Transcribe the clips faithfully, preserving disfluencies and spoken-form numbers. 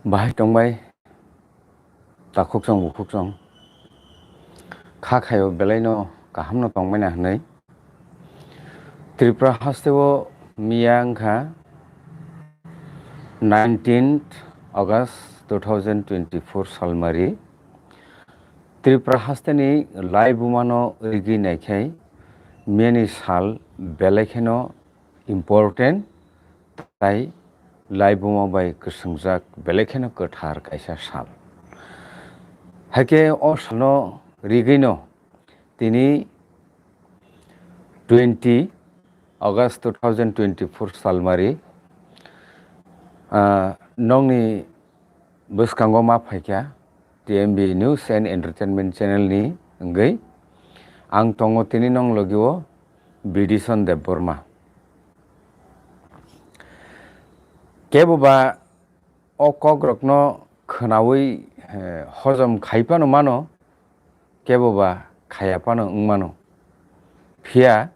Bahai tongbai takhukchong bukhukchong kha khaio belaino kahamno tongbaina hwnwi Tripura hasteo miya wngkha nineteenth August two thousand twenty-four salmari. Tripura hasteni laibumano rigi naikhai miyani sal belai kheno important, tai laibuma bai kwswngjak belai kheno kwthar kaisa sal. Haikhe o salno rigwino tini twenty August two thousand twenty-four salmari, ah, nongni bwskango ma phaikha T M B News and Entertainment Channel ni wngwi. Ang tongo tini nong logio Bidison Debbarma. Kebo ba o kokrokno khwnaui, eh, hojom khai phano mano, kebo ba khaya phano wng mano. Phiya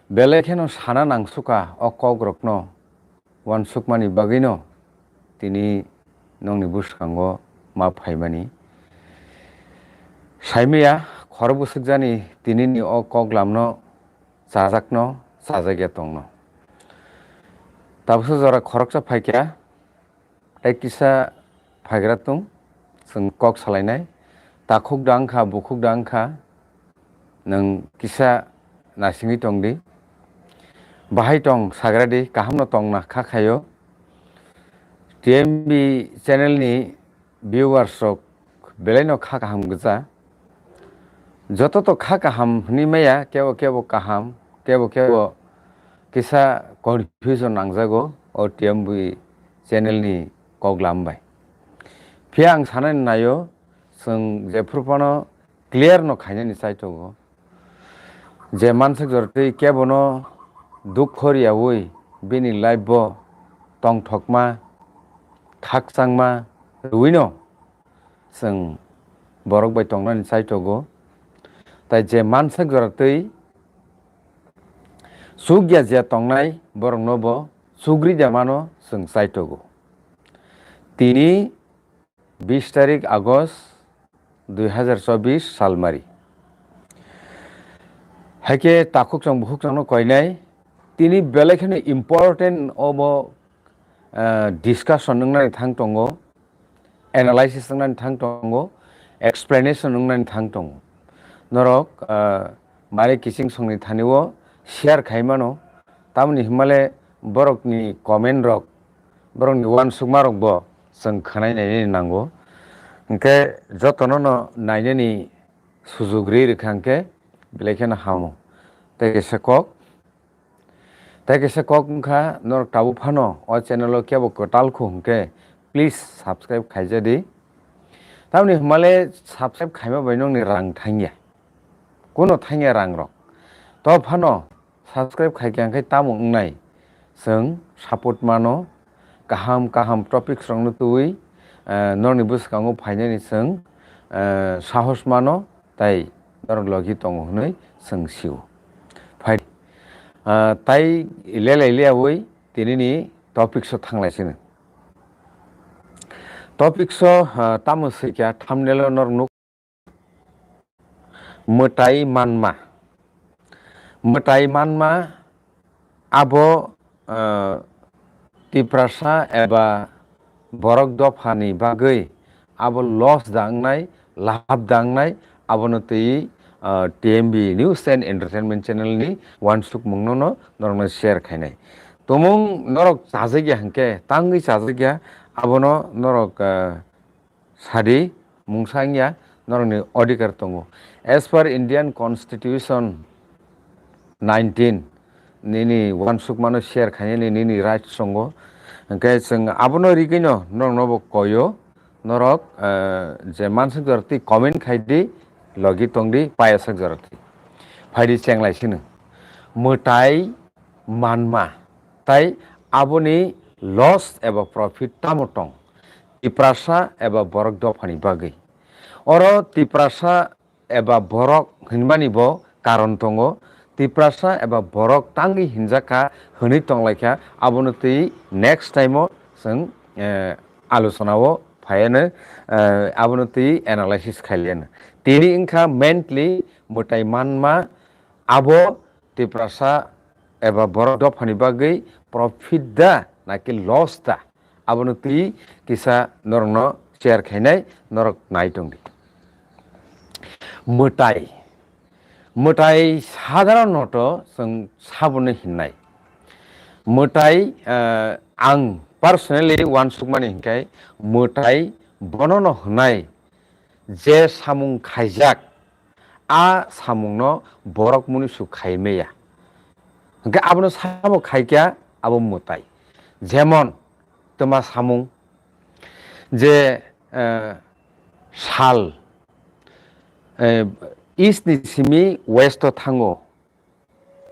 belai kheno sana nangsuka o kokrokno uansukmani bagwino tini nongni bwskango ma phaimani. Saimaya khorok bwswkjani tinini o koklamno chajakno chajakya tongno. Tabuksa jora khoroksa phaikha, tei kisa phaigra tung, chwng kok salainai. Takhuk da wngkha, bukhuk da wngkha, nwng kisa nasingwi tongdi. Bahai tong sagradi, kahamno tongna kha khaio. T M B channel ni viewers rok belaino kha kaham gwja. Joto to kha kaham hwnwi maya, kebo kebo kaham, kebo kebo kisa confusion nangjago o T M B channel ni koklam bai. Phiya ang sanani naio, chwng jephru phano clear no khainani chaitogo. Je manswk jortwi kebono dukho riyaui bini life bo tongthokma, khakchangma rwino chwng borok bai tongnani chaitogo. Tai je manswk jortwi chukya je tongnai borokno bo chugri de mano chwng chaitogo. Tini bis tarik August dui hazar chobbish salmari. Haikhe takhukchong bukhukchongno koinai, tini belai kheno important obo, ah, discussion wngnani thang tongo, analysis wngnani thang tongo, explanation wngnani thang tongo. Norok, ah, mari kiching songni thani o share khai mano, tamoni himale borokni comment rok, borokni uansukma rok bo chwng khwnai nainani nango. Hinkhe jotono no nainani sujuk ri rwkha hinkhe belai kheno hamo. Tei kaisa kok, tei kaisa kok wngkha, norok tabuk phano o channel o kebo kwtal khu hinkhe please subscribe khaijadi. Tamoni himale subscribe khaima bai nokni rang thangya, kuno thangya rang rok. To phano subscribe khaikha hinkhe tamo wngnai? Chwng support mano, kaham kaham topics rokno twiwi, eh, norokni bwskango phainani chwng, eh, sahos mano, tai norok logi tongo hwnwi chwng sio. Phai, ah, tai lelai liyaui tinini topics o thanglai sino. Topics o, ah, tamo swikha thumbnail o norok nuk mwtai manma. Mwtai manma abo, ah, Tiprasa eba borok dophani bagwi abo loss da wngnai, labh da wngnai, abono twi, ah, T M B News and Entertainment Channel ni uansukmungno no norokno share khainai. Tumung norok chajakya hinkhe, tangwi chajakya, abono norok, ah, sadi, mungsa wngya, norokni odhikar tongo. As per Indian Constitution nineteen, nini uansukmano share khainani nini rights tongo. Hinkhe chwng abono rigwino norokno bo koyo, norok, eh, je manswk jora twi comment khaidi, logi tongdi, payasak jora twi. Phaidi chenglai sino. Mwtai manma, tai aboni loss eba profit tamo tong? Tiprasa eba borok dophani bagwi. Oro Tiprasa eba borok hinmani bo karon tongo. Tiprasa eba borok tangwi hinjakha hwnwi tonglaikha, abono twi next time o chwng, eh, alochonao phaiano, eh, abono twi analysis khailiano. Tini wngkha mentally mwtai manma, abo Tiprasa eba borok dophani bagwi profit da naki loss da, abono twi kisa norokno share khainai, norok nai tongdi. Mwtai, mwtai sadharonoto chwng sabono hinnai. Mwtai, eh, ang personally uansukmani hinkhe mwtai bonono hwnai je samung khaijak, a samungno borok munisu khai maya. Hwnkhe abono samo khaikha abo mwtai. Jemon, twma samung je, eh, sal, eh, east ni simi west o thango,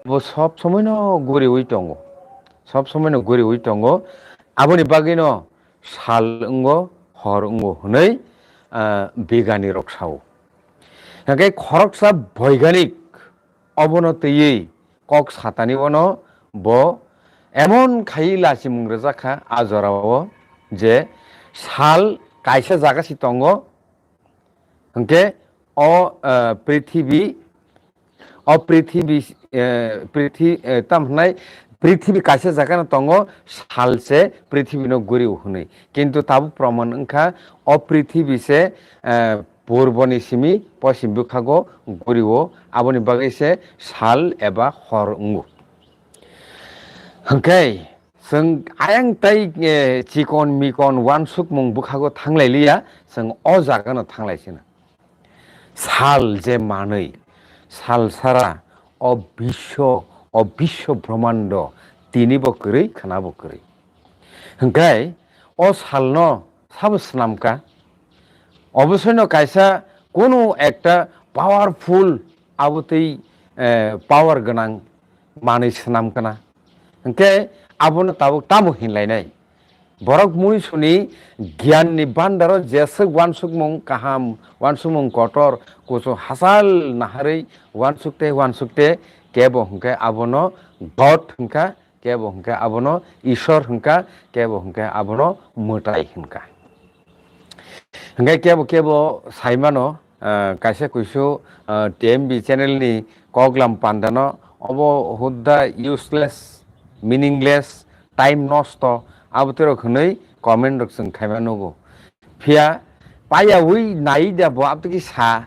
bo sob somoi no guriwi tongo, sob somoi no guriwi tongo. Aboni bagwi no sal wngo, hor wngo hwnwi, ah, bigani rok sao. Hwnkhe khoroksa boiganik obono twiwi kok satani ono bo emon khai lachimung rwjak kha a jorao je sal kaisa jaga si tongo, hwnkhe o, ah, prithibi, o prithibi, eh, prithi-, eh, tam hwnai prithibi kaisa jaga no tongo, sal se prithibi no guriwi hwnwi. Kintu tabuk proman wngkha o prithibi se, eh, purbo ni simi poschim bwkhago guriwo, aboni bagwi se sal eba hor wngo. Hwnkhe chwng ayang tai, eh, chikon mikon uansukmung bwkhago thanglai liya, chwng o jaga no thanglai sino. Sal je manwi, sal sara o biswo, o biswo brahmando tini bo kwrwi, khwna bo kwrwi. Hwnkhe o salno sabo swnamkha? Obosoino kaisa kunu ekta powerful, abotwi, eh, power gwnang manwi swnamkha na? Hwnkhe abono tabuk tamo hinlainai? Borok munisuni giyanni bandaro jeswk uansukmung kaham, uansukmung kotor, kuchuk hachal naharwi uansukte uansukte kebo hwnkhe abono God hwnkha, kebo hwnkhe abono Ishwar hwnkha, kebo hwnkhe abono mwtai hwnkha. Hwnkhe kebo kebo saimano, ah, kaisa kuisu, ah, T M B channel ni koklam pandano obo hudda useless, meaningless, time nosto, abotwi rok hwnwi comment rok chwng khaima nugo. Phiya payawi nai da bo abotwi sa,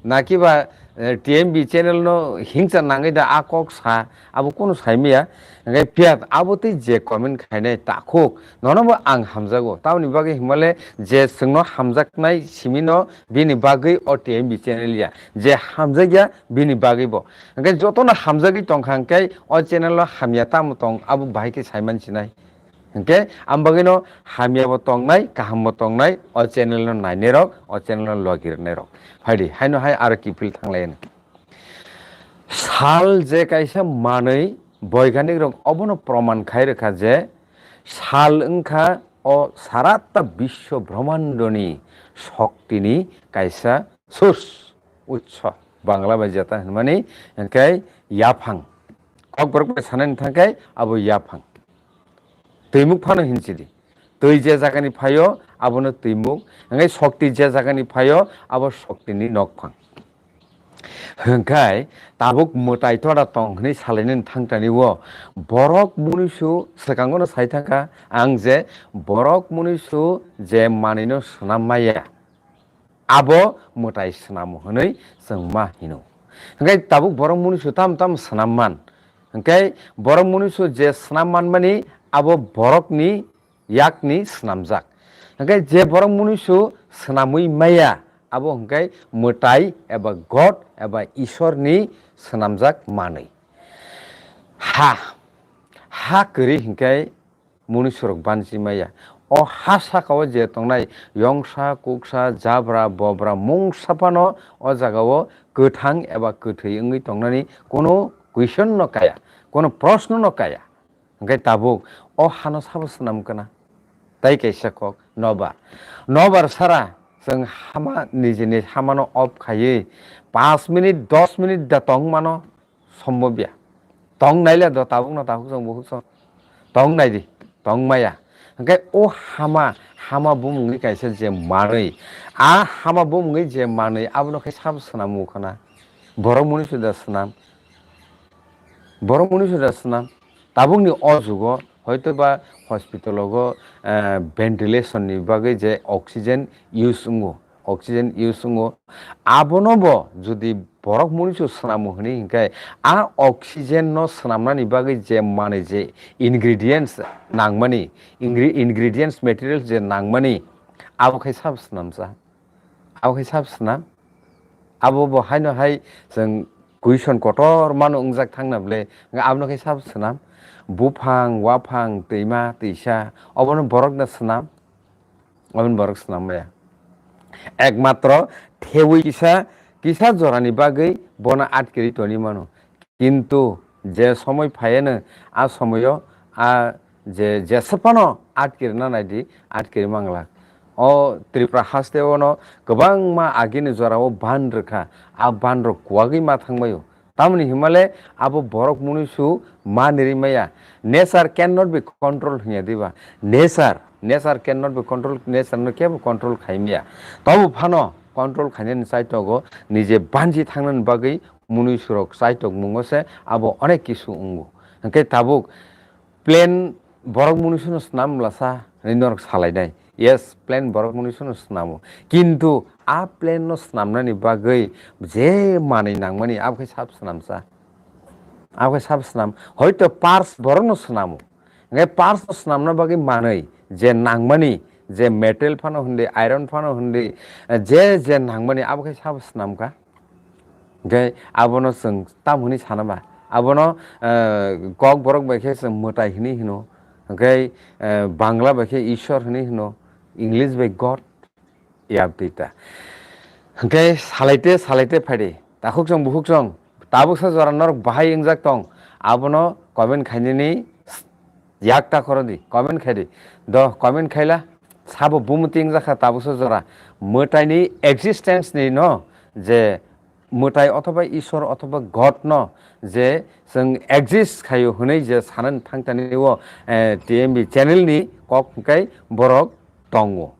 nakiba, eh, T M B channel no hingcha nangwi da a kok sa, abo kunu saimaya. Hwnkhe phiya abotwi je comment khainai takhuk, nono bo ang hamjago. Tamoni bagwi himale je chwngno hamjaknai simino bini bagwi o T M B channel ya. Je hamjakya bini bagwi bo. Hwnkhe jotono hamjagwi tongkha hwnkhe o channel o hamya tamo tong abo bahai khe saiman sinai. Hwnkhe, ang bagwino hamyabo tongnai, kahambo tongnai, o channel no nainairok, o channel no logi rwnairok. Phaidi, haino hai aro kiphil thanglai hwno. Sal je kaisa manwi, boiganik rok obono proman khai rwkha je, sal wngkha o sarata biswo brahmandoni soktini kaisa source, utso. Bangla bai jeta hwnmani, hwnkhe yaphang. Kokborok bai sanani thangkhe abo yaphang. Twimuk phano hinchidi. Twi je jagani phaio, abono twimuk. Hwnkhe sokti je jagani phaio, abo soktini nokphang. Hwnkhe tabuk mwtai toda tong hwnwi salainani thangtani o borok munisu swkangono sai thangkha ang je borok munisu je manwino swnam maya. Abo mwtai swnamo hwnwi chwng ma hino. Hwnkhe tabuk borok munisu tamo tamo swnam man. Hwnkhe borok munisu je swnam manmani abo borokni yakni swnamjak. Hwnkhe je borok munisu swnamwi maya abo hwnkhe mwtai eba God eba Isorni swnamjak manwi. Ha, ha kwrwi hwnkhe munisurok banchi maya. O ha saka-o je tongnai yongsa, kuksa, jabra, bobra, mungsa phano o jaga-o kwthang eba kwthwi wngwi tongnani kono question no kaya, kono proshno no kaya. Hwnkhe tabuk o hano sabo swnam kana? Tai kaisa kok, nobar. Nobar sara chwng hama nijini hamano off khaiwi panch minute, dos minute da tong mano? Sombobya. Tong naile do tabukno takhuk song bukhuk song. Tong naidi, tong maya. Hwnkhe o hama, hama bumungni kaisa je manwi, a hama bumungni je manwi abono khe sabo swnam wngkha na? Borok mwnwi suda swnam? Borok mwnwi suda swnam? Tabukni o jugo hoitoba hospital-o, eh, ventilation-ni bagwi je oxygen use wngo, oxygen use wngo. Abono bo jodi borok mwnwisu swnamo hwnwi hinkhe, a oxygen no swnamnani bagwi je manwi je ingredients nangmani, ingre-, ingredients materials je nangmani, abo khai sabo swnamsa? Abo khai sabo swnam? Abo bo haino hai chwng question kotor mano wngjak thangna bwle, abono khai sabo swnam? Buphang, waphang, twima, twisa, obono borokno swnam? Aboni borok swnam maya. Ekmatro thewi kisa, kisa jorani bagwi bono atkiri toni mano. Kintu je somoi phaiano, a somoio a je, jesa phano atkirna naidi, atkiri manglak. O Tripura haste ono kwbangma agini jorao ban rwkha, a ban rok kuwagwi ma thangbaio. Tamoni himale abo borok mwnwisu ma niri maya. Nature cannot be controlled hwnya diba? Nature, nature cannot be controlled, nature no kebo control khai maya. Tobo phano control khainani chaitogo, nije banji thangnani bagwi mwnwisurok chaitok mungo se abo onek kisu wngo. Hwnkhe tabuk Plan borok mwnwi sano swnam lasa hwnwi norok salainai. Yes, plan borok mwnwi sano swnamo. Kintu a plan no swnamnani bagwi je manwi nangmani abo khe sab swnamsa. Abo khe sab swnam. Hoito parts borok no swnamo. Hwnkhe parts no swnamna bagwi manwi je nangmani, je metal phano hwndi, iron phano hwndi, je je nangmani abo khe sabo swnamkha. Hwnkhe abono chwng tamo hwnwi sana ba? Abono, eh, Kokborok bai khe chwng mwtai hwnwi hino. Hwnkhe, eh, Bangla bai khe Ishwar hwnwi hino. English bai God. Yabtwi ta. Hwnkhe salaite, salaite phaidi. Takhuk chwng, bukhuk chwng. Tabuksa jora norok bahai wngjak tong. Abono comment khainani yak ta khoro di, comment khai di. Do comment khaila, sabo bumung ting jakha tabuksa jora. Mwtaini existence ni no, je mwtai othoba Ishwar othoba God no je chwng exist khaio hwnwi je sanani thangtani o, eh, T M B channel ni kok hwnkhe borok tongo,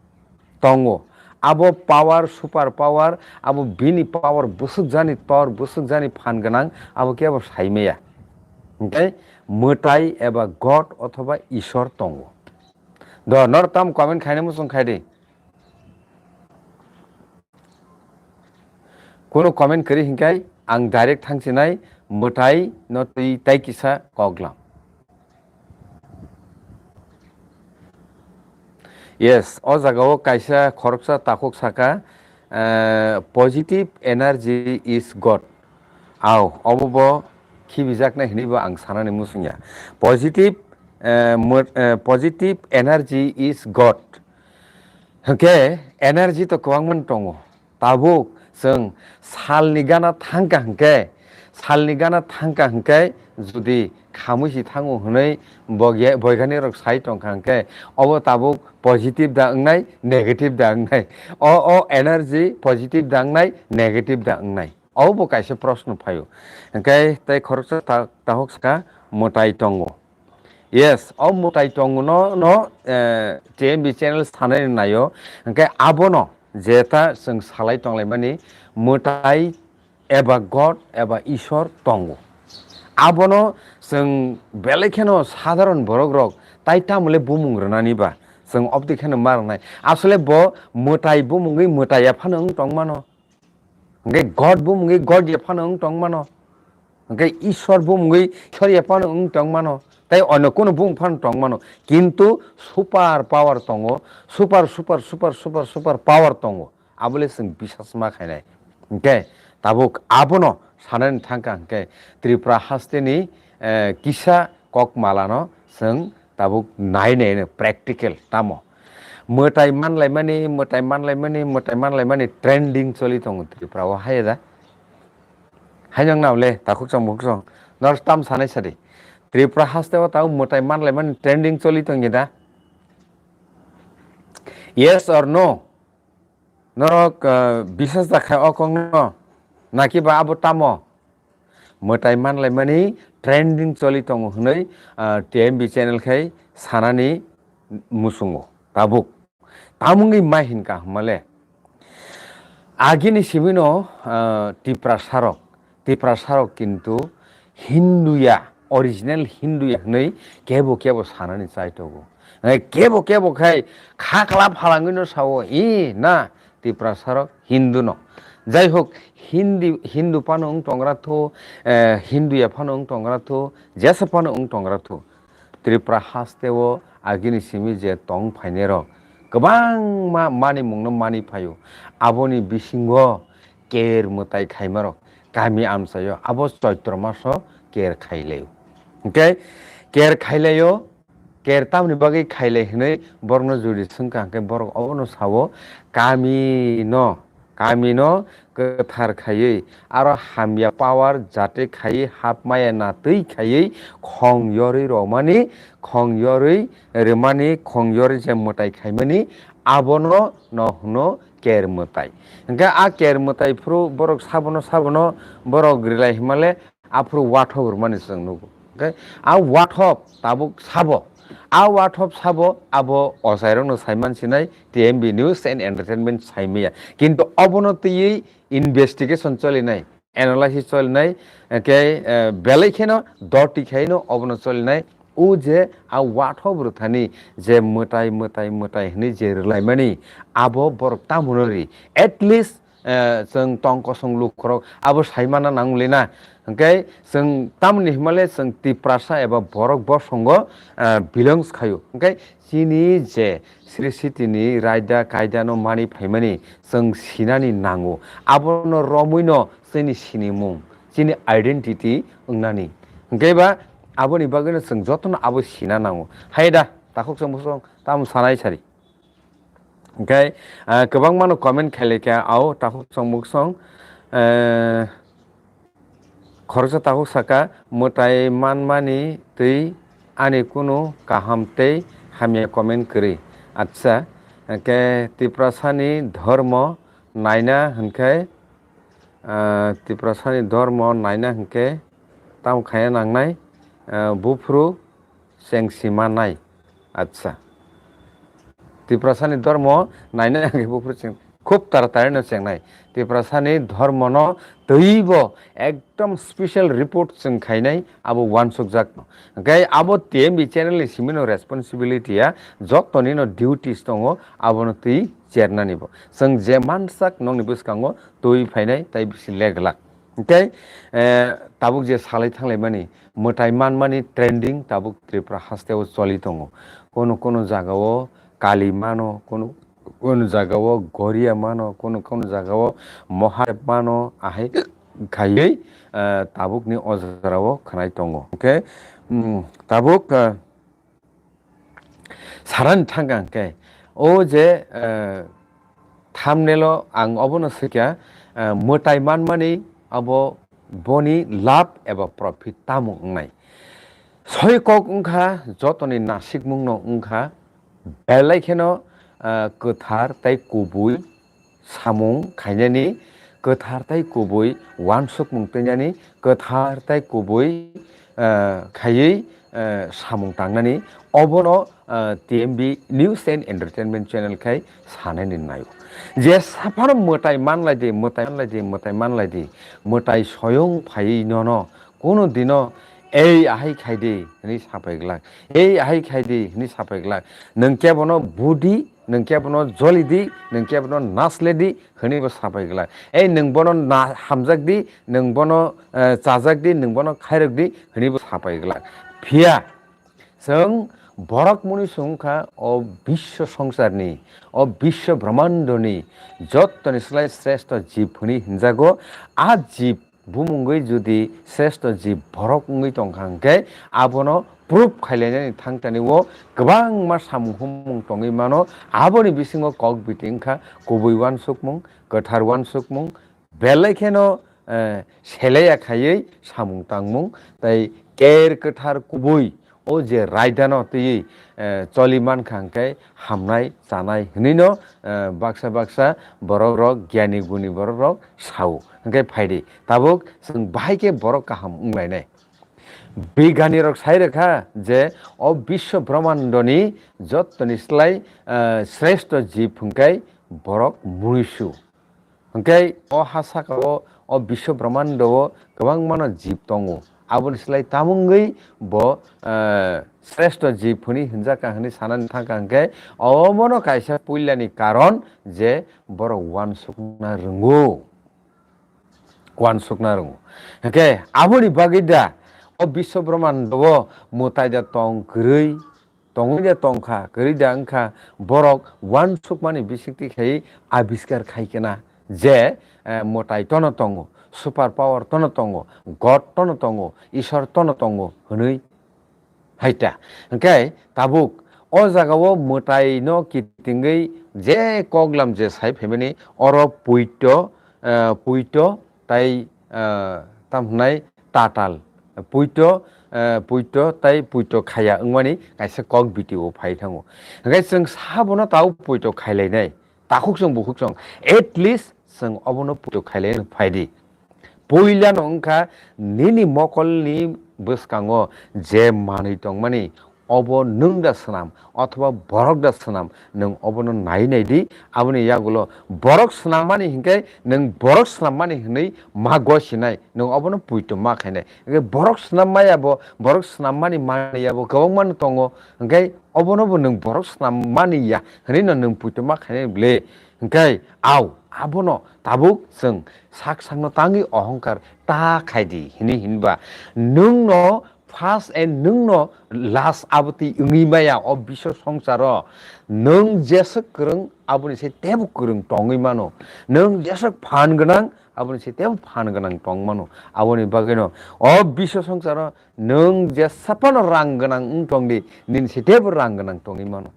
tongo. Abo power, super power, abo bini power, bwswk jani power, bwswk jani phan gwnang, abo kebo sai maya. Hwnkhe mwtai eba God othoba Ishwar tongo. Do, nor tam comment khaina muchung khai di. Kuno comment kwrwi hinkhai ang direct thangsinai mwtai no twi tai kisa koklam. Yes, o jaga o kaisa khoroksa takhuk saka, eh, "Positive energy is God." Au, obo bo khibijaknai hwnwi bo ang sanani muchungya. Positive, eh, mo-, eh, "Positive energy is God." Hwnkhe energy to kwbangma tongo. Tabuk chwng salni gana thangkha hwnkhe, salni gana thangkha hwnkhe, jodi khamwi si thango hwnwi bogya-, boiganirok sai tongkha hwnkhe, obo tabuk positive da wngnai, negative da wngnai? O, o energy positive da wngnai, negative da wngnai? Obo bo kaisa proshno phaio. Hwnkhe tei khoroksa ta-, takhuk saka mwtai tongo. Yes, o mwtai tongo no, no, eh, T M B channel sanai naio. Hwnkhe abono jeta chwng salai tonglaimani mwtai eba God eba Ishwar tongo. Abono chwng belai kheno sadharon borok rok tai tamole bumung rwnani ba chwng obdi kheno ma rwnai. Asole bo mwtai bumungwi mwtai ya phano wng tongmano. Hwnkhe God bumungwi God ya phano wng tongmano. Hwnkhe Ishwar bumungwi Ishwar ya phano wng tongmano. Tai ono kuno bumung phano tongmano. Kintu super power tongo. Super, super, super, super, super power tongo. Abole chwng bisas ma khainai. Hwnkhe tabuk abono sanani thangkha hwnkhe Tripura hasteni, eh, kisa kok malano chwng tabuk nai nai no practical tamo. Mwtai manlaimani, mwtai manlaimani, mwtai manlaimani trending choli tongo Tripura o, hai da? Hai nang nao le, takhuk chong bukhuk chong. Nor tam sanai sadi. Tripura haste o tao mwtai manlaimani trending choli tongo da? Yes or no? Norok, ah, bisas da khai o kok no? Naki ba abo tamo? Mwtai manlaimani trending choli tongo hwnwi, ah, T M B channel khai sanani muchungo tabuk. Tamungwi ma hinkha hwnmale, agini simino, ah, Tiprasarok, Tiprasarok kintu Hindu ya, original Hindu ya hwnwi kebo kebo sanani chaitogo. Eh, kebo kebo khai khakla phalangwino sao, "I na, Tiprasarok Hindu no." Jai hok, Hindi, Hindu phano wng tongra thu, eh, Hindu ya phano wng tongra thu, jesa phano wng tongra thu. Tripura hasteo agini simi je tong phainairok kwbangma manimungno mani phaio. Aboni bisingo ker mwtai khaimarok kami amchaio, abo Choitro maso ker khailaio. Hwnkhe ker khailaio, ker tamni bagwi khailai hwnwi borokno jodi swngkha, hwnkhe borok obono sao, kamino kamino kwthar khaiwi, aro hamya power jate khaiwi, hapmaya natwi khaiwi, khong yorwi romani, khong yorwi rwmani, khong yorwi je mwtai khaimani, abono no hwno ker mwtai. Hwnkhe a ker mwtai phuru borok sabono, sabono borok rwlai hwnmale, aphuru wathop rwmani chwng nugo. Hwnkhe a wathop tabuk sabo, a wathop sabo abo ochairokno saiman sinai, T M B News and Entertainment saimaya. Kintu obono twiwi investigation cholinai, analysis cholinai, hwnkhe, eh, belai kheno doti khaino obono cholinai. O je a wathop rwthani je mwtai, mwtai, mwtai hwnwi je rwlaimani, abo borok tamo hwnwi at least eh, chwng tong kosong lukurok abo saimana nangulina. Hwnkhe chwng tamoni himale chwng Tiprasa eba borok bosongo, eh, belongs khaio. Hwnkhe chini je sri sitini raida kaidano mani phaimani chwng sinani nango. Abono romwino chini sinimung, chini identity wngnani. Hwnkhe ba aboni bagwino chwng jotono abo sina nango. Haida, takhuk chwng bosong tamo sanai sari. Hwnkhe, ah, kwbangmano comment khailai kha, "Ao, takhuk song muksong, eh, khoroksa takhuk saka, mwtai manmani twi ani kunu kaham tei hamya comment kwrwi." Acha, hwnkhe Tiprasani dhormo naina hwnkhe, ah, Tiprasani dhormo naina hwnkhe tamo khaina nangnai, ah, buphuru cheng sima nai. Acha. Tiprasani dhormo naina hwnkhe buphuru cheng, khub taratari no chengnai. Tiprasani dhormo no twibo ekdom special report chwng khainai abo uansukjak no. Hwnkhe abo T M B channel ni simi no responsibility ya, joto ni no duties tongo, abono twi chernani bo. Chwng je mansak nokni bwskango twi phainai tai bisi leglak. Hwnkhe, eh, tabuk je salai thanglaimani, mwtai manmani trending tabuk Tripura hasteo choli tongo. Kono kono jagao Kali mano, kono kono jagao Goria mano, kono kono jagao Mohareb mano, ahai khaiwi, eh, tabukni o jorao khwnai tongo. Hwnkhe, mm, tabuk, eh, Sarani thangkha hwnkhe, o je, eh, thumbnail-o ang obono swikha, eh, mwtai manmani abo boni labh eba profit tamo wngnai. Soi kok wngkha, jotoni nasikmungno wngkha, belai kheno, eh, kwthar tei kubui samung khainani, kwthar tei kubui uansukmung twinani, kwthar tei kubui, eh, khaiwi, eh, samung tangnani, obono, eh, T M B News and Entertainment Channel khai sanani naio. Je saphano mwtai manlai di, mwtai manlai di, mwtai manlai di, mwtai soyung phaiwi nono, kono dino, "Ei ahai khai di," hwnwi sapai glak, "Ei ahai khai di," hwnwi sapai glak. Nwng kebono budi, nwng kebono joli di, nwng kebono nasle di, hwnwi bo sapai glak. Ei, nwng bono na-, hamjak di, nwng bono, eh, chajak di, nwng bono khairok di, hwnwi bo sapai glak. Phiya, chwng borok muni se wngkha o biswa songsarni, o biswa brahmandoni jottoni slai sreshto jib hwnwi hinjago. A jib bumungwi jodi sreshto jib borok wngwi tongkha hwnkhe, abono proof khailainani thangtani o kwbangma samung humung tongwi mano. Aboni bisingo kok biti wngkha kubui uansukmung, kwthar uansukmung, belai kheno, eh, selaya khaiwi samung tangmung, tei ker kwthar kubui o je raidano twiwi, eh, choli mankha hwnkhe hamnai chanai hwnwino, eh, baksa baksa borok rok gyani guni borok rok sao. Hwnkhe phaidi, tabuk chwng bahai khe borok kaham wnglainai. Bigyani rok sai rwkha je o biswa brahmandoni jottoni slai, eh, sreshto jib hwnkhe borok muisu. Hwnkhe o ha saka o, o biswa brahmando o kwbangmano jib tongo. Aboni slai tamo wngwi bo, eh, sreshto jib hwnwi hwnjakha hwnwi sanani thangkha hwnkhe obono kaisa puilani karon je borok uansukna rwngo. Uansukna rwngo. Hwnkhe aboni bagwi da o biswa brahmando o mwtai da tong kwrwi, tongwi da tongkha, kwrwi da wngkha, borok uansukmani bisingtwi khai abiskar khai kena je, eh, mwtai tono tongo, super power tono tongo, God tono tongo, Ishwar tono tongo hwnwi. Haita. Hwnkhe tabuk o jagao mwtaino kitingwi je koklam je sai phaimani oro puito, eh, puito tai, eh, tam hwnai tatal. Puito, eh, puito tai puito khaya wngmani kaisa kok video phai thango. Hwnkhe chwng sabono tao puito khailainai. Takhuk chwng bukhuk chwng. At least chwng obono puito khailai phai di. Puilano wngkha nini mokolni bwskango je manwi tongmani, obo nwng da swnam othoba borok da swnam, nwng obono nai nai di. Aboni yagulo borok swnammani hinkhe nwng borok swnammani hwnwi ma gosinai, nwng obono puito ma khainai. Hwnkhe borok swnammaya bo, borok swnammani mani ya bo kwbangma no tongo, hwnkhe obono bo nwng borok swnammani ya hwnwi no nwng puito ma khainai bwle. Hwnkhe au, abono tabuk chwng sak sakno tangwi ohongkar ta khai di, hini hinba nwngno first and nwngno last abotwi wngwi maya o biswa songsaro. Nwng jeswk kwrwng aboni se tebo kwrwng tongwi mano, nwng jeswk phan gwnang aboni se tebo phan gwnang tong mano. Aboni bagwino o biswa songsaro nwng jesa phano rang gwnang wng tong di, nini se tebo rang gwnang tongwi mano.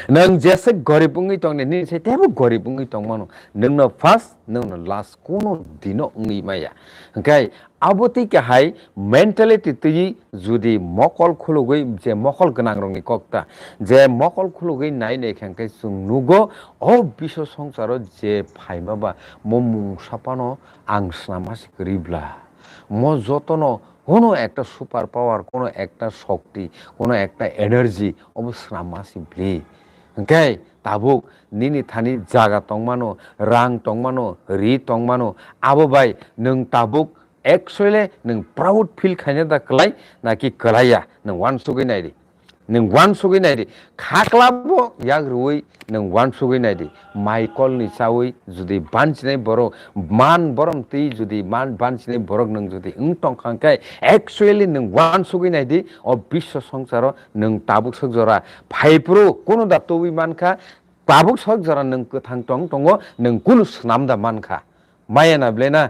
Nwng jesa gorib wngwi tong di, nini se tebo gorib wngwi tong mano. Nwngno first, nwngno last, kuno dino wngwi maya. Hwnkhe abo twi kahai mentality twi judi mokol khulugwi, je mokol gwnang rokni kok ta, je mokol khulugwi nai nai khe hwnkhe chwng nugo o biswa songsaro je phaima ba mo mungsa phano ang snama se kwrwi bla. Mo jotono kono ekta super power, kono ekta shokti, kono ekta energy obo swnamma se bli. Hwnkhe tabuk nini thani jaga tongmano, rang tongmano, ri tongmano, abo bai nwng tabuk actually nwng proud feel khaina da kwlai naki kwlaiya, nwng uansugwi naidi. Nwng uansugwi naidi, khaklabo yak rwui nwng uansugwi naidi. Mai kolni chaui judi banchinai borok, man borom twi judi man banchinai borok nwng judi wng tongkha hwnkhe, actually nwng uansugwi naidi, o biswa songsaro nwng tabuk sok jora phaiphuru kunu da tubui mankha, tabuk sok jora nwng kwthang tong tongo, nwng kunu swnam da mankha. Maya na ble na?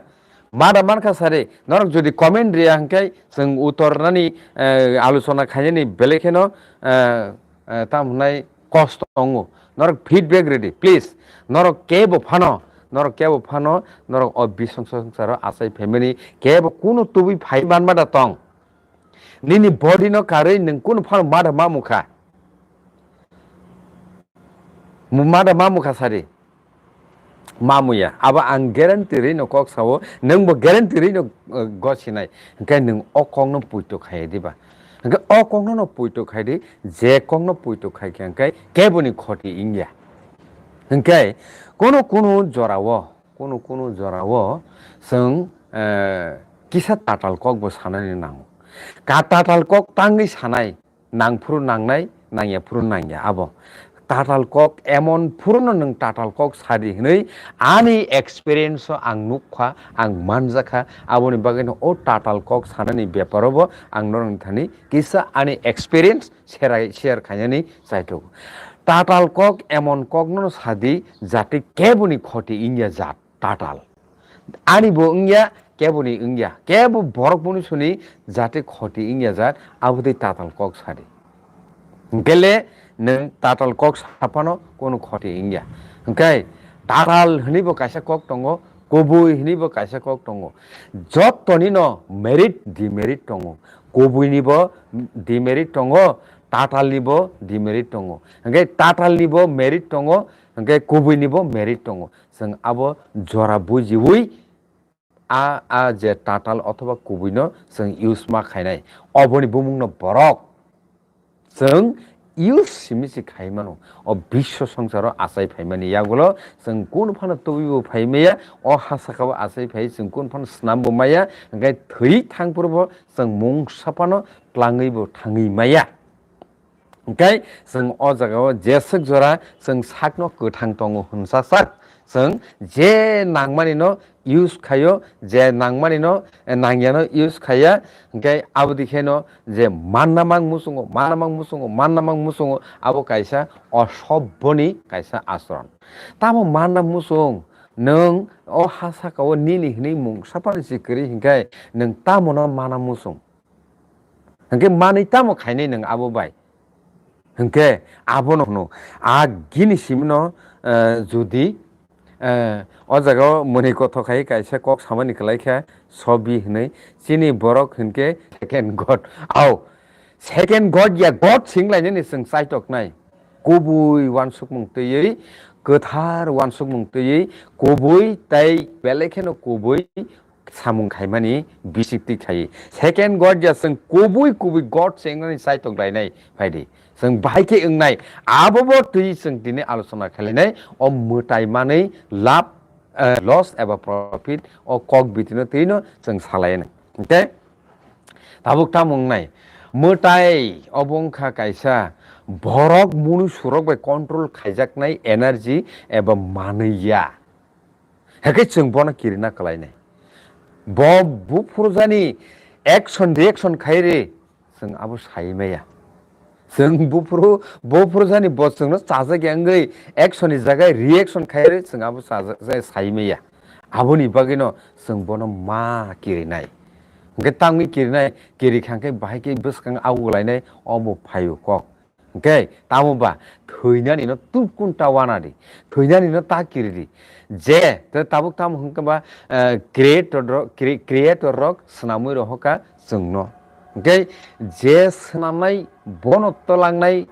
Ma da mankha sari, norok jodi comment riya hwnkhe chwng utor nani, eh, alochona khainani belai kheno, eh, eh, tam hwnai kosto tongo. Norok feedback ridi, please. Norok kebo phano, norok kebo phano, norok o bisong songsaro achai family kebo kunu tubui phai manma da tong. Nini body no karwi nwng kunu phano ma da mamukha. Mu-, ma da mamukha sari. Mamuya. Abo ang guarantee rwi no kok sao, nwng bo guarantee rwi no, uh, gosinai. Hwnkhe nwng o kok no puito khai diba? Hwnkhe o kok no no puito khai di, je kok no puito khai khe hwnkhe kebo ni khoti wngya. Hwnkhe kunu kunu jora o, kunu kunu jora o chwng, eh, kisa tatal kok bo sanani nango. Ka tatal kok tangwi sanai, nang phuru nangnai, nangya phuru nangya abo. Tatal kok emon phuru no nwng tatal kok sadi hwnwi ani experience o ang nukkha, ang manjakha, aboni bagwi no o tatal kok sanani beparo bo ang norokni thani kisa ani experience share, share khainani chaithogo. Tatal kok emon kok no sadi jati keboni khoti wngya jat. Tatal. Ani bo wngya, kebo ni wngya. Kebo borok munisuni jate khoti wngya jat, abo tei tatal kok sadi. Hwnkhe le nwng tatal kok saphano kono khoti wngya. Hwnkhe tatal hwnwi bo kaisa kok tongo, kubui hwnwi bo kaisa kok tongo. Jottoni no merit, demerit tongo. Kubui ni bo demerit tongo, tatal ni bo demerit tongo. Hwnkhe tatal ni bo merit tongo, hwnkhe kubui ni bo merit tongo. Chwng abo jora bujiwi a, a je tatal othoba kubuino chwng use ma khainai. Oboni bumungno borok chwng use simi se khai mano. O biswa songsaro achai phaimani yagulo chwng kunu phano tubuibo phaimaya, o ha sakao achai phai chwng kunu phano snambo maya, hwnkhe thwi thangphuru bo chwng mungsa phano tlangwibo thangwi maya. Hwnkhe chwng o jagao jeswk jora chwng sakno kwthang tongo hwnsa sak, chwng je nangmanino use khaio, je nangmanino, eh, nangyano use khaiya, hwnkhe aboni kheno je manna mang muchungo, manna mang muchungo, manna mang muchungo, abo kaisa osobboni kaisa asoron. Tamo manna muchung, nwng o ha sakao nini hwnwi mungsa phano si kwrwi hwnkhe nwng tamono mana muchung? Hwnkhe manwi tamo khainai nwng abo bai? Hwnkhe abono hwno, a gini simino, eh, judi, eh, o jagao mwnwi kothok khai kaisa kok samani kwlai kha, sobi hwnwi, chini borok hwnkhe second God. Au, second God ya God singlainani chwng chaitoknai. Kubui uansukmung twiwi, kwthar uansukmung twiwi, kubui tai belai kheno kubui samung khaimani bisik twi khai. Second God ya chwng kubui kubui God se wngnani chaitok lainai phaidi. Chwng bahai khe wngnai, abobo twi chwng tini alochona khlainai, o mwtai manwi lab, eh, loss eba profit, o kok bitino twino chwng salainai. Hwnkhe tabuk tamo wngnai, mwtai obo wngkha kaisa borok munu surok bai control khaijaknai energy eba manwi ya. Hake chwng bono kirina kwlainai. Bo buphurjani action reaction khairi chwng abo sai maya. Chwng buphuru, buphurjani bo chwngno chajak ya wngwi action ni jaga reaction khairi chwng abo chajak, sai maya. Aboni bagwino chwng bono ma kirinai. Hwnkhe tangwi kirinai, kiri khangkhe bahai khe bwskang augulainai obo phaio kok. Hwnkhe tamo ba thwinani no tukun ta wana di, thwinani no ta kiri di. Je te tabuk tamo hwnkhe ba, eh, creator ro-, cre-, creator rok swnamwi rohoka chwngno. Hwnkhe je swnamnai bono tolangnai,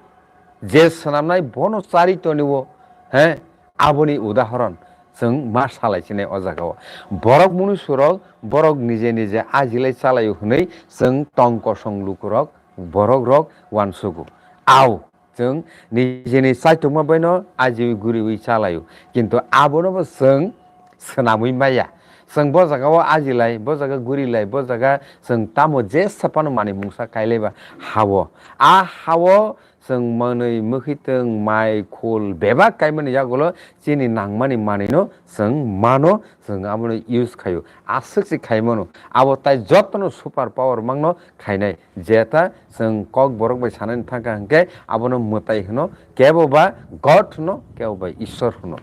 je swnamnai bono chari tonio, he, aboni udahoron chwng ma salai sinai o jagao. Borok munusurok borok nije nije ajilai chalaio hwnwi chwng tong kosong lukurok borok rok uansugo. Au, chwng nijini chaitokma baino ajiwi guriwi chalaio. Kintu abono bo chwng swnamwi maya. Chwng bo jaga o ajilai, bo jaga gurilai, bo jaga chwng tamo jesa phano manwi mungsa khailaiba hao. A hao chwng manwi mwkhwtwng, mai, khul bebak kaimani yagulo chini nangmani manwino chwng mano, chwng abono use khaio. Aswk se khaimano. Abo tai jotono super power mangno khainai. Jeta chwng Kokborok bai sanani thangkha hwnkhe abono mwtai hwno, kebo ba God hwno, kebo ba Ishwar hwno.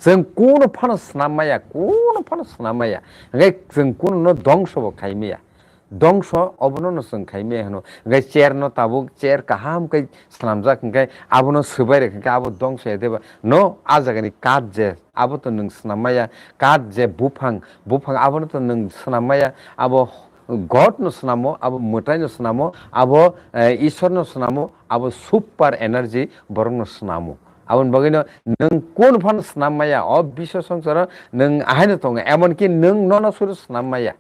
Chwng kuno phano swnam maya, kuno phano swnam maya. Hwnkhe chwng kuno no dongso bo khai maya. Dongso obono no chwng khai maya hwno. Hwnkhe chair no tabuk chair kaham khe swnamjak hwnkhe abono swbai rwkha hwnkhe abo dongso ya deba? No, a jagani kath je abo to nwng swnam maya, kath je buphang, buphang abono to nwng swnam maya, abo God no swnamo, abo mwtai no swnamo, abo, eh, Ishwar no swnamo, abo super energy borok no swnamo. Aboni bagwi no nwng kun phano swnam maya, o biswa songsaro nwng ahaino tongo, emon ki nwng nono suru swnam maya.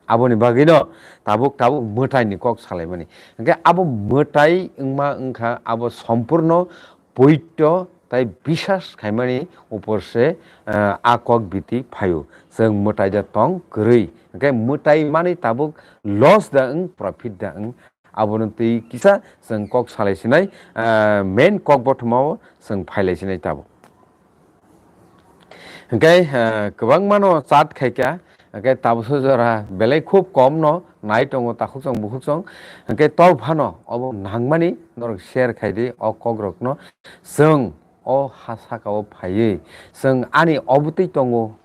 Aboni bagwi no tabuk, tabuk mwtai ni kok salaimani. Hwnkhe abo mwtai wngma wngkha abo sompurno poito tai bisas khaimani upor se, eh, a kok biti phaio. Chwng mwtai da tong kwrwi. Hwnkhe mwtai mani tabuk loss da wng, profit da wng, abono twi kisa chwng kok salai sinai, eh, main kok bothomao chwng phailai sinai tabuk. Hwnkhe, eh, kwbangmano chat khaikha, hwnkhe tabukso jora belai khub komno nai tongo takhukchwng bukhukchwng. Hwnkhe tok phano obo nangmani norok share khaidi o kokrokno. Chwng o ha sakao phaiwi chwng ani obwtwi tongo,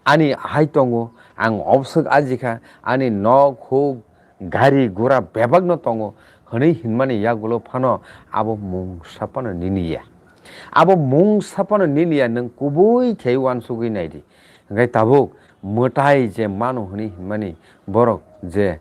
ani hai tongo, ang obswk ajikha, ani nok huk, gari gura bebakno tongo hwnwi hinmani yagulo phano abo mungsa phano nini ya. Abo mungsa phano nini ya, nwng kubui khe uansugwi naidi. Hwnkhe tabuk mwtai je mano hwnwi hinmani borok je,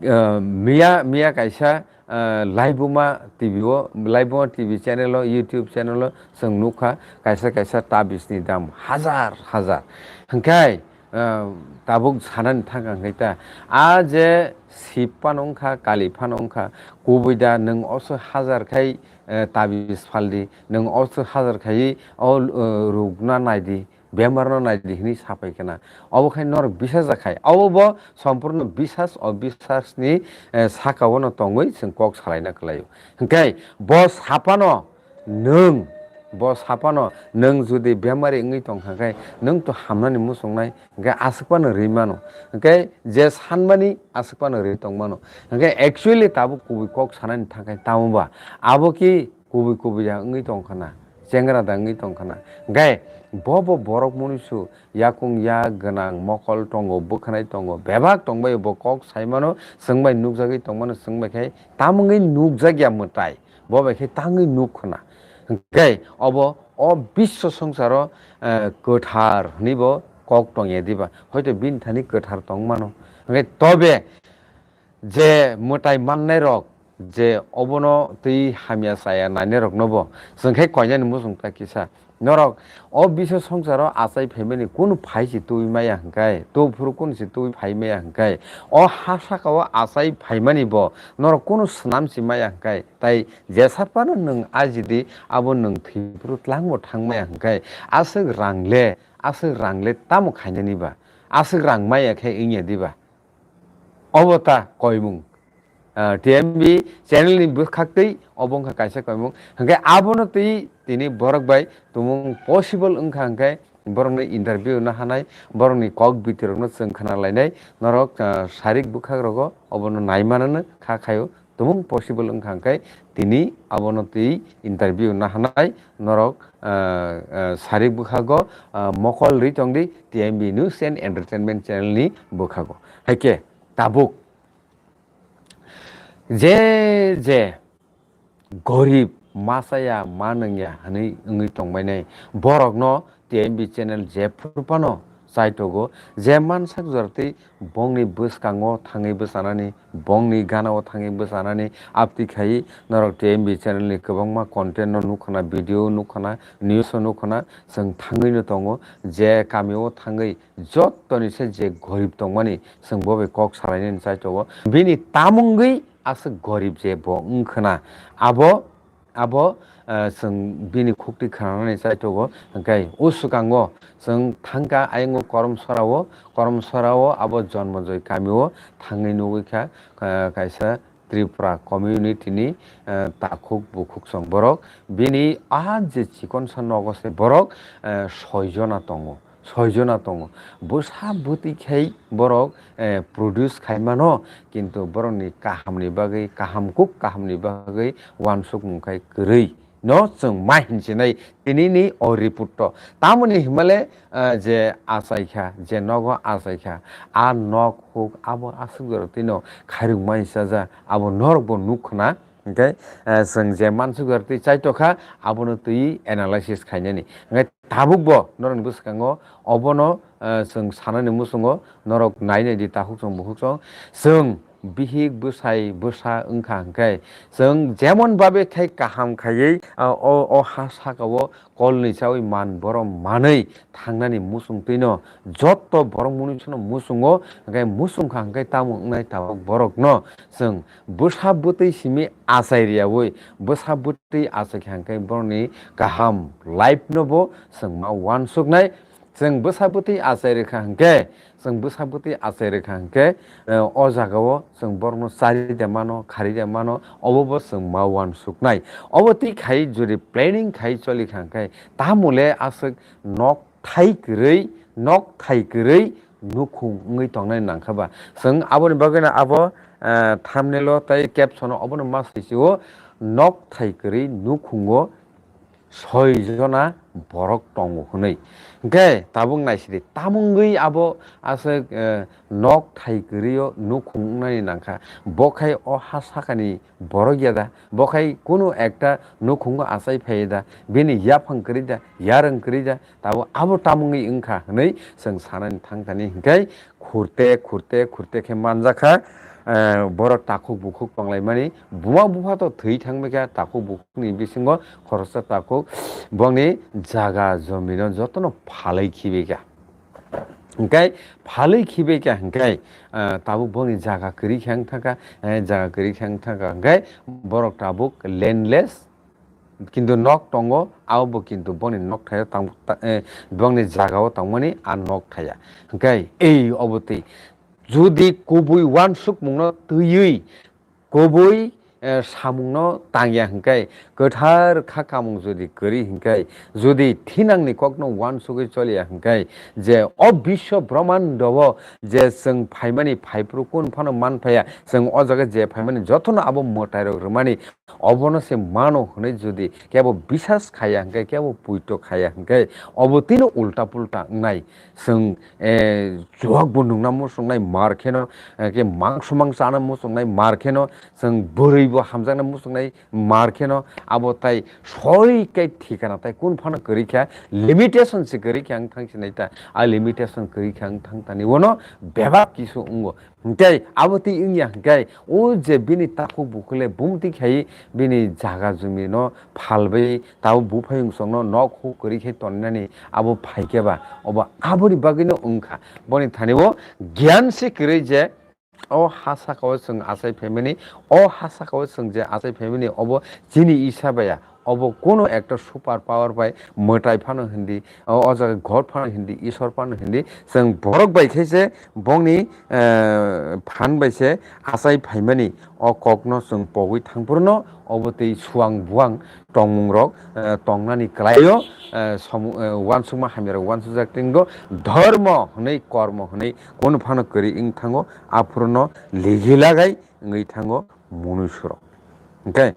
eh, miya, miya kaisa, eh, Laibuma T V o, Laibuma T V channel o, YouTube channel o chwng nukha kaisa kaisa tabis ni dam hajar hajar. Hwnkhe ah, tabuk sanani thangkha hwnkhe ta, a je Shiv phano wngkha, Kali phano wngkha, kubui da nwng oso hajar khai, eh, tabis phaldi, nwng oso hajar khai o, eh, rukna naidi, bemarno naidi hwnwi sapai khna. Obo khai norok bisas jakhai. Obo bo sompurno bisas, o bisasni, eh, sakao no tongwi chwng kok salaina kwlaio. Hwnkhe bo saphano nwng, bo saphano nwng jodi bemari wngwi tongkha khe, nwng to hamnani muchungnai, hwnkhe aswk phano rwi mano. Hwnkhe je sanmani aswk phano rwi tongmano. Hwnkhe actually tabuk kubui kok sanani thangkhe tamo ba? Abo ki kubui kubui ya wngwi tongkhana, chengra da wngwi tongkhana. Hwnkhe bo bo borok munisu yakung ya gwnang mokol tongo, bwkhanai tongo, bebak tongbai bo kok saimano, chwngbai nukjagwi tongmano, chwngbai khe tamungwi nukjakya mwtai, bo bai khe tangwi nuk khna. Hwnkhe obo o biswa swngcharo, eh, kwthar hwnwi bo kok tongya diba? Hoito bini thani kwthar tongmano. Hwnkhe tobe je mwtai mannairok, je obono twi hamya chaya nainairokno bo chwng khe koinani muchung ta kisa. Norok o biswa swngcharo achai phaimani kunu phai se twi maya hwnkhe, to phuru kunu se twi phai maya hwnkhe, o ha sakao achai phaimani bo norok kunu swnam se maya hwnkhe, tai jesa phano nwng ajidi abo nwng thwi phuru tlangbo thang maya hwnkhe, aswk rang le, aswk rang le tamo khainani ba? Aswk rang maya khe wngya diba? Obo ta koimung. Ah, T M B channel ni bwkhaktwi obo wngkha kaisa koimung. Hwnkhe abono twi tini borok bai tumung possible wngkha hwnkhe borokni interview na hanai, borokni kok bitirokno chwng khna lainai, norok, ah, sarik bwkhagrogo obono nai manano kha khaio. Tumung possible wngkha hwnkhe tini abono twi interview na hanai norok, ah, ah, sarik bwkhago, ah, mokol rwi tongdi T M B News and Entertainment channel ni bwkhago. Haikhe tabuk je je gorib ma chaya ma nungya hwnwi wngwi tongbainai borokno T M B channel jephru phano chaitogo, je mansak jora twi bongni bwskango thangwi bwchanani, bongni ganao thangwi bwchanani, abtwi khai norok T M B channel ni kwbangma content no nukhana, video nukhana, news o nukhana, chwng thangwi no tongo, je kamio thangwi jottoni se je gorib tongmani chwng bo bai kok salainani chaitogo, bini tamungwi aswk gorib je bo wngkhwna, abo, abo, eh, chwng bini khuktwi khwnanani chaitogo. Hwnkhe o swkango chwng thangkha ayang o Koromsorao, Koromsorao abo Jonmojoi kamio thangwi nugwi kha, eh, kaisa Tripura community ni, eh, takhuk bukhuk song borok. Bini a je chikonsa nogo se borok, eh, soi jona tongo. Soi jona tongo. Bwsa bwtwi khai borok, eh, produce khai mano, kintu borokni kahamni bagwi, kaham kuk kahamni bagwi uansukmung khai kwrwi no chwng ma hinsinai tinini o report o. Tamoni himale, eh, je achaikha, je nogo achaikha, a nok huk abo aswk jora twino khairokma hinsaja, abo norokbo nukkhwna. Hwnkhe, eh, chwng je mansukjak twi chaitokha, abono twi analysis khainani. Hwnkhe tabukbo norokni bwskango obono, eh, chwng sanani muchungo norok nai nai di takhuk chwng bukhuk chwng. Chwng bihik bwsai bwsa wngkha hwnkhe chwng jemon babe khai kaham khaiwi, ah, o, o ha sakao kolni chawi man borom manwi thangnani muchung twino jotto borok munuisono muchungo, hwnkhe muchungkha hwnkhe tamo wngnai tabuk borokno chwng bwsa bwtwi simi achai riyaui, bwsa bwtwi achaikha hwnkhe borokni kaham life no bo chwng ma uansuknai. Chwng bwsa bwtwi achai rwkha hwnkhe, chwng bwsa bwtwi achai rwkha hwnkhe, eh, o jagao chwng borokno chari de mano, khari de mano, obo bo chwng ma uansuknai. Obo twi khai jodi planning khai cholikha hwnkhe, tamole aswk nok thai kwrwi, nok thai kwrwi nukhung wngwi tongnai nangkha ba. Chwng aboni bagwino abo, eh, thumbnail o tei caption o obono ma swi sio, nok thai kwrwi nukhungo soi jona borok tongo hwnwi. Hwnkhe tabuk naisidi, tamungwi abo aswk, eh, nok thai kwrwi o nukhung wngnani nangkha. Bo khai o ha sakani borok ya da? Bo khai kunu ekta nukhungo achai phaiya da? Bini yaphang kwrwi da? Yarwng kwrwi da? Tabuk abo tamungwi wngkha hwnwi chwng sanani thangkani hwnkhe khurte, khurte, khurte khe manjakha, eh, borok takhuk bukhuk tonglaimani. Buma bupha to thwi thangbaikha, takhuk bukhukni bisingo khoroksa takhuk bongni jaga jomino jotono phalwi khibaikha. Hwnkhe phalwi khibai kha hwnkhe, ah, tabuk boni jaga kwrwi khe wng thangkha, eh, jaga kwrwi khe wng thangkha hwnkhe borok tabuk landless, kintu nok tongo, abo bo kintu boni nok thaya tang, ta-, eh, bongni jagao tongmani a nok thaya. Hwnkhe ei obo twi jodi kubui uansukmungno twiwi kubui, eh, samungno tangya hwnkhe, kwthar kha kamung jodi kwrwi hwnkhe, jodi thinangni kokno uansugwi choliya hwnkhe, je o biswa brahmando-o je chwng phaimani phaiphru kun phano manphaya, chwng o jaga je phaimani jotono abo mwtairok rwmani, obono se mano hwnwi jodi kebo bisas khaiya hwnkhe, kebo puito khaiya hwnkhe, obo twino ulta pulta wngnai. Chwng, eh, chuwak bo nungna muchungnai mar kheno, eh, khe mangso mang chana muchungnai mar kheno, chwng bwrwi bo hamjakna muchungnai mar kheno, abo tai soi kai thikana tai kun phano kwrwi kha, limitation se kwrwi kha wng thang sinai ta, a limitation kwrwi kha wng thang tani bono bebak kisu wngo. Hwnkhe abo twi wngya hwnkhe, o je bini takhuk bukhuk le bumtwi khai bini jaga jumi no phalbai tabo buphayung songno nok huk kwrwi khe tongnani abo phaikhe ba, obo aboni bagwino wngkha. Boni thani o giyan se kwrwi je o ha saka o chwng achai phaimani, o ha saka o chwng je achai phaimani obo chini isa baya, obo kuno ekta super power bai mwtai phano hindi, o, o jaga God phano hindi, Isor phano hindi, chwng borok bai khe se bongni, eh, phan bai se achai phaimani o kokno chwng pogwi thangphuru no obo twi suang buang tongmung rok, eh, tongnani kwlaio, eh, somu-, eh, uansukma hamya rok uansukjak tinggo, dhormo hwnwi kormo hwnwi kunu phano kwrwi wng thango, aphuru no ligi lagai wngwi thango munuisu rok. Hwnkhe,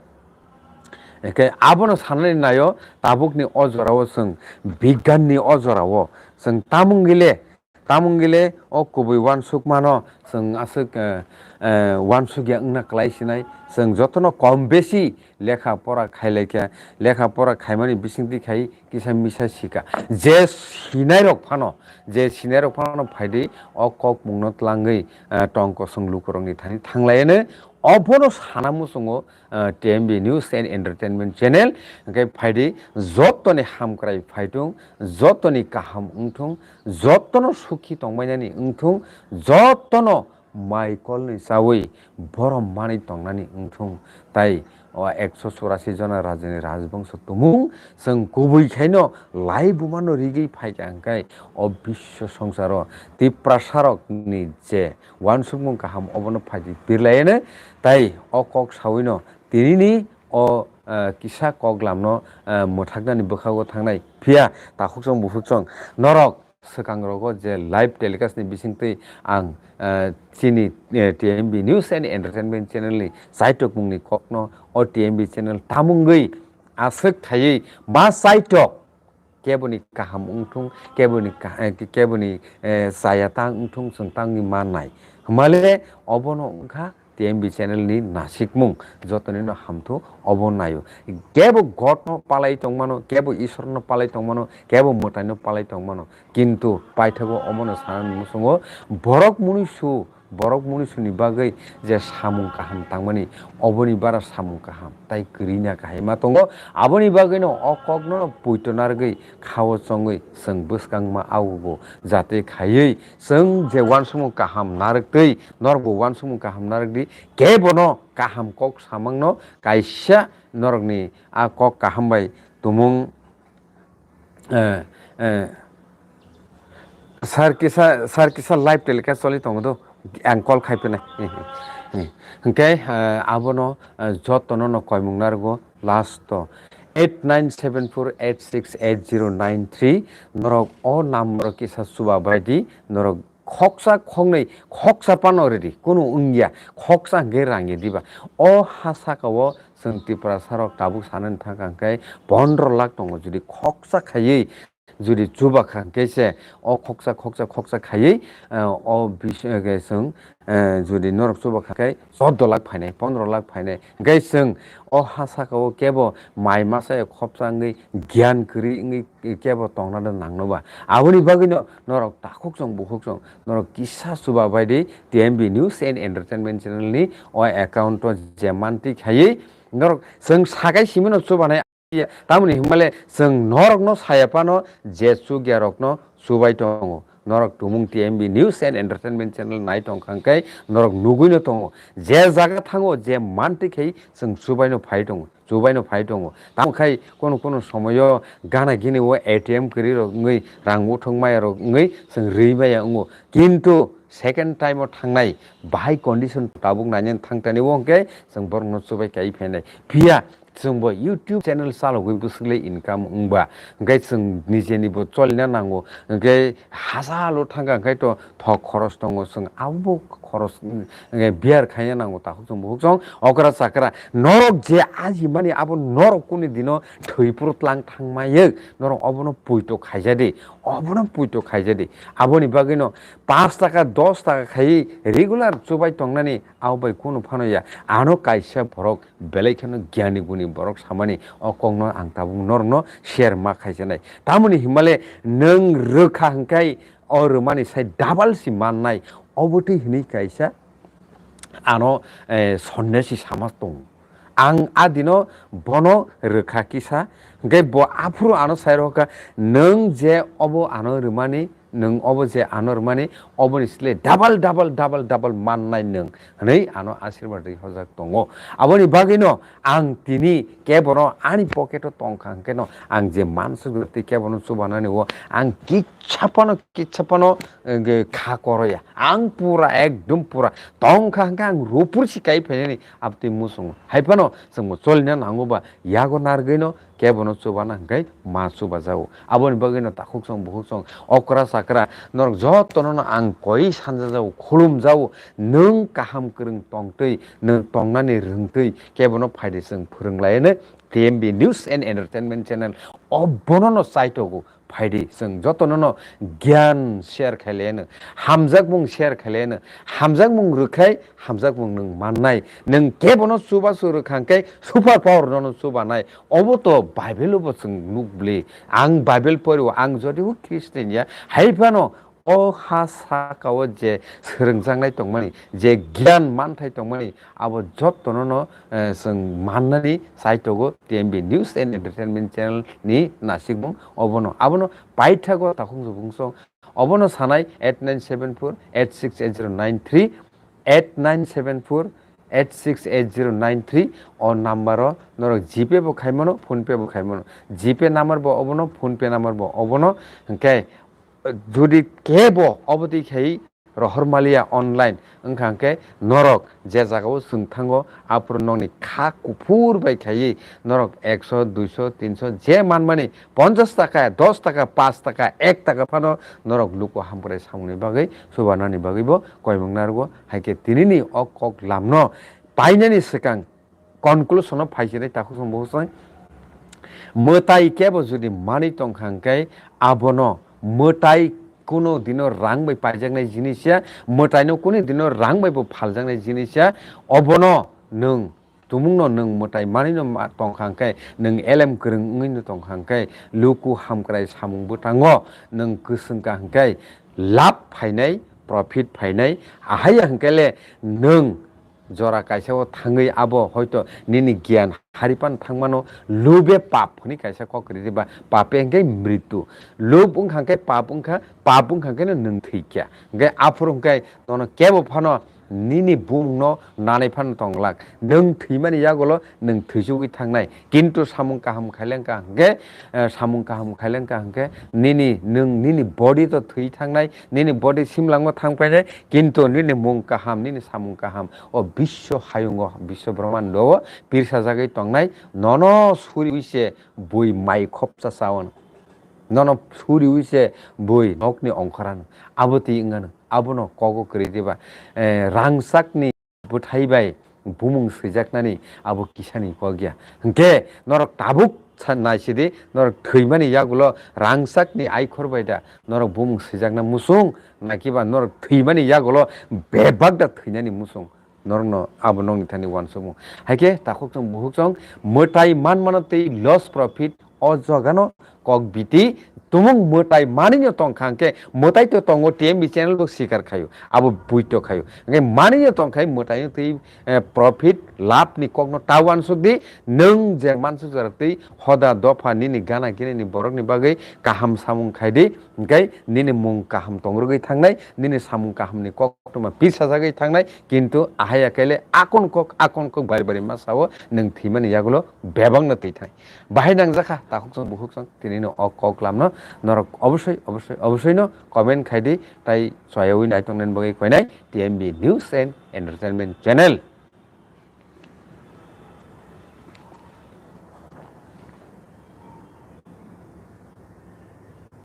hwnkhe abono sanani naio, tabukni o jorao chwng bigyanni o jorao chwng tamung gile, tamung gile o kubui uansukmano chwng aswk, eh, eh, uansukya wngna kwlai sinai. Chwng jotono kom besi lekha pora khailaikha, lekha pora khaimani bisingtwi khai kisa misa sika. Je sinairok phano, je sinairok phano phaidi o kokmungno twlangwi, eh, tong kosong lukurokni thani thanglaiano obono sana muchungo, eh, T M B News and Entertainment Channel. Hwnkhe phaidi jotoni hamkrai phaitung, jotoni kaham wngthung, jotono sukhi tongbainani wngthung, jotono mai kolni chawi borom manwi tongnani wngthung. Tai o ekso churasi jona rajani rajbongso tumung chwng kubui khaino lai bumano rigwi phaikha hwnkhe o biswa songsaro Tiprasarokni je uansukmung kaham obono phaidi pirlayeno. Tai o kok sawino tinini o, eh, kisa koklamno, eh, mwthaknani bwkhago thangnai. Phiya takhuksong buphuksong norok swkangrogo je live telecast ni bisingtwi ang, eh, chini, eh, T M B News and Entertainment Channel ni chaitokmungni kokno o T M B channel tamungwi aswk khaiwi ma chaitok keboni kaham wngthung, keboni ka-, eh, keboni, eh, chaya tang wngthung, chwng tangwi mannai. Hwnmale obono wngkha T M B channel ni nasikmung, jotonino hamthu obo naio. Kebo God no palai tongmano, kebo Isor no palai tongmano, kebo mwtai no palai tongmano. Kintu paithago omono sanani muchungo borok munuisu, borok munuisuni bagwi je samung kaham tangmani, oboni bara samung kaham tai kwrwina kahai ma tongo. Aboni bagwino o kokno puito narwgwi khao chongwi chwng bwskangma agugo, jate khaiwi chwng je uansukmung kaham narwktwi norokbo uansukmung kaham narwkdi, kebono kaham kok samangno kaisa norokni a kok kaham bai tumung, eh, eh, sir kisa, sir kisa live telecast choli tongo do, ang call khai phinai. Hwnkhe, eh, abono, eh, jotono no koimung narwgo last o eight nine seven four eight six eight zero nine three, norok o number kisa chuba baidi, norok khoksa khoknwi, khoksa pano ridi, kunu wngya, khoksa hwnkhe rangya diba. O ha saka o chwng Tiprasa rok tabuk sanani thangkha hwnkhe pondro lakh tongo, jodi khoksa khaiwi jodi chuba kha hwnkhe se o khoksa, khoksa, khoksa khaiwi, eh, o bis-, eh, chwng, eh, jodi norok chuba kha khe chordo lakh phainai, pondro lakh phainai. Hwnkhe chwng o ha saka o kebo mai masa ya khopsa wngwi, giyan kwrwi wngwi kebo tongna da nangno ba. Aboni bagwino norok takhuk chwng bukhuk chwng norok kisa chuba bai di T M B News and Entertainment Channel ni o account o je manti khaiwi norok chwng sakai simi no chubanai. Tamoni hwnmale chwng norokno saya phano je chukya rokno chubai tongo. Norok tumung T M B News and Entertainment Channel nai tong kha hwnkhe norok nugui no tongo. Je jaga thango, je mantwi khai chwng chubai no phai tongo, chubai no phai tongo. Tamo khai kono kono somoyo gana gini o A T M kwrwi rok wngwi rang uthok maya rok wngwi chwng rwi maya wngo. Kintu second time o thangnai bahai condition tabuk nainani thang tani o hwnkhe chwng borok no chubai kai phainai. Phiya chwngbo YouTube channel chalogwi bwswk le income wngba, hwnkhe chwng nijeni bo cholina nango, hwnkhe hachalo thangkha, hwnkhe to thok khoros tongo, chwng abo khoros, hwnkhe bear khaina nango, takhuk chwng bukhuk chwng okra chakra. Norok je ajimani abo norok kuni dino thwi phuru tlang thangmayek, norok obono puito khaijadi, obono puito khaijadi. Aboni bagwino panch taka, dos taka khaiwi regular chubai tongnani abo bai kunu phano ya. Ano kaisa borok belai kheno gyani guni borok samani o kokno ang tabuk norokno share ma khaijanai. Tamoni hinmale nwng rwkha hwnkhe o rwmani sai double si mannai, obo twi hwnwi kaisa ano, eh, sonnesi sama tongo. Ang a dino bono rwkha kisa, hwnkhe bo aphuru ano sai rwkha, "Nwng je obo ano rwmani, nwng obo je ano rwmani, oboni sle double, double, double, double mannai nwng," hwnwi ano asirwad rwi hojak tongo. Aboni bagwino ang tini kebono ani pocket o tongkha hwnkhe no ang je mansuk tei kebono chubanani o ang kitsa phano, kitsa phano, eh, kha koroya. Ang pura, ekdom pura tongkha hwnkhe ang rupur si kai phainani abtwi muchungo. Hai phano chwngbo cholina nango ba yago narwgwino kebono chubana hwnkhe ma chubajago. Aboni bagwino takhuk chwng bukhuk chwng okra chakra norok jotono no ang koi sanjajago, khulumjago, nwng kaham kwrwng tongtwi, nwng tongnani rwngtwi kebono phaidi chwng phwrwnglaino T M B News and Entertainment Channel o bono no chaitogo. Phaidi, chwng jotono no gyan share khaileno, hamjakmung share khaileno, hamjakmung rwkhai, hamjakmung nwng mannai, nwng kebono chubachu rwkha hwnkhe super power nono chubanai. Obo to Bible o bo chwng nukbli. Ang Bible porio, ang jodi o Christian ya, hai phano o ha saka o je swrwngjaknai tongmani, je gyan manthai tongmani, abo jotono no, eh, chwng mannani chaitogo T M B News and Entertainment Channel ni nasikmung obono. Abono paithago takhuk subung song. Obono sanai eight nine seven four eight six eight zero nine three, eight nine seven four eight six eight zero nine three, o number o norok GPay bo khaimano, PhonePe bo khaimano. GPay number bo obono, PhonePe number bo obono, hwnkhe jodi kebo obo twi khai rohor maliya online, wngkha hwnkhe norok je jagao chwng thango, aphuru nokni kha kuphur bai khaiwi norok ekso, duiso, tinso je manmani, ponchas taka, dos taka, panch taka, ek taka phano norok luku hamkrai samungni bagwi, chubanani bagwibo koimung narwgo. Hai khe tinini o kok lamno painani swkang conclusion o phai sinai takhuk chwng bukhuk chwng. Mwtai kebo jodi manwi tongkha hwnkhe abono mwtai kuno dino rang bai paijaknai jinis ya, mwtaino kunu dino rang bai bo phaljaknai jinis ya. Obono nwng tumungno nwng mwtai manwino ma-, tongkha hwnkhe, nwng elem kwrwng wngwino tongkha hwnkhe, luku hamkrai samung bwthango nwng kwswngkha hwnkhe, labh phainai, profit phainai, ahaiya hwnkhe le nwng jora kaisa o thangwi abo hoito nini giyan haripan thangmano, lube pap hwnwi kaisa kok kwrwi ba pape hwnkhe mritu. Lub wngkha hwnkhe pap wngkha, pap wngkha hwnkhe no nwng thwikya. Hwnkhe aphuru hwnkhe nono kebo phano nini bumungno nanai phano tongglak. Nwng thwimani yagulo nwng thwisugwi thangnai. Kintu samung kaham khailengkha hwnkhe, eh, samung kaham khailengkha hwnkhe nini, nwng nini body to thwi thangnai, nini body simlangma thang painai, kintu nini mung kaham, nini samung kaham, o biswo hayungo, biswo brahmando o pirsajagwi tongnai, nono suriwi se bui mai khopsa chawan, nono suriwi se bui nokni ongkhorano, abo twi wngano, abono kogo kwrwi diba, eh, rangchakni bwthai bai bumung swijaknani abo kisani kok ya. Hwnkhe norok tabuk sa-, naisidi, norok thwimani yagulo rangchakni aikhor bai da norok bumung swijakna muchung, nakiba norok thwimani yagulo bebak da thwinani muchung, norokno abo nokni thani uansukmung. Haikhe takhuk chwng bukhuk chwng mwtai manmano tei loss profit o jagano kok biti Tumung mwtai manino tongkha hwnkhe mwtai to tongo, T M B channel bo sikar khayo, abo buito khayo. Hwnkhe manino tongkhai mwtaino twi, eh, profit, labh ni kokno ta uansuk di, nwng je mansuk jora twi hoda dopha nini gana gini ni borok ni bagwi kaham samung khai di, hwnkhe nini mung kaham tongrogwi thangnai, nini samung kaham ni koktwma pisajagwi thangnai, kintu ahai ya kele akon kok, akon kok bari bari ma sao nwng thwimani yagulo bebak no twi thanai. Bahai nangjakha, takhuk song, bukhuk song, tini no o kok lamno norok obosoi, obosoi, obosoi no comment khai di, tai choyawi nai tongnaini bagwi koinai T M B News and Entertainment Channel.